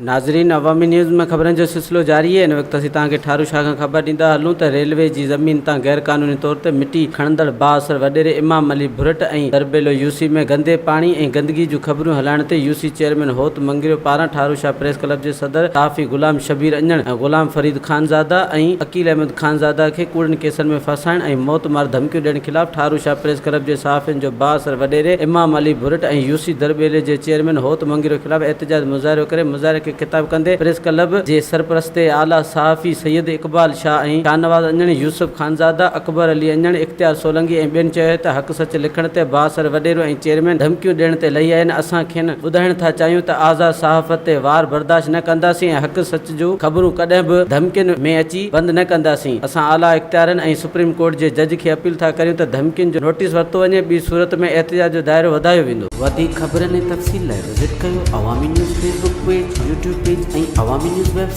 ناظرين عوامي نيوز ۾ خبرن جو سلسلو جاري آهي ان وقت اسين توهان کي ٺارو شاهه کان خبر ڏيندا هلون ته ريلوي جي زمين تان غير قانوني طور تي مٽي کڻندڙ بااثر وڏيري امام علي ڀرٽ ۽ درٻيلو يو سي ۾ گندي پاڻي ۽ گندگي جون خبرون هلائڻ تي يو سي چيئرمين هوت مڱريو پاران ٺارو شاهه پريس ڪلب جي صدر صحافي غلام شبير اڃڻ ۽ غلام فريد خانزاده ۽ عقيل احمد خانزاده کي ڪوڙن ڪيسن ۾ ڦاسائڻ ۽ موت مار ڌمڪيون ڏيڻ خلاف ٺارو شاهه پريس ڪلب جي صحافين جو بااثر وڏيري امام علي ڀرٽ ۽ يو سي درٻيلي جي چيئرمين هوت مڱريو خلاف احتجاج مظاهرو ڪري مظاهري کي خطاب ڪندي پريس ڪلب جي سرپرست اعليٰ صحافي سيد اقبال شاهه ۽ شاهنواز اڃڻ، يوسف خانزاده، اڪبر علي اڃڻ، اختيار سولنگي ۽ ٻين چيو ته حق سچ لکڻ تي بااثر وڏيرو ۽ چيئرمين ڌمڪيون ڏيڻ تي لهي آيا آهن، اسان کين ٻڌائڻ ٿا چاهيون ته آزاد صحافت تي وار برداشت نه ڪنداسين ۽ حق سچ جون خبرون ڪڏهن به ڌمڪين ۾ اچي بند نه ڪنداسين، اسان اعليٰ اختيارين ۽ سپريم ڪورٽ جي جج کي اپيل ٿا ڪريون ته ڌمڪين جو نوٽيس ورتو وڃي، ٻي صورت ۾ احتجاج جو دائرو وڌايو ويندو. وڌيڪ خبرن ۽ تفصيل لاء وزٽ ڪيو Awami news Facebook page, YouTube page ۽ Awami news website.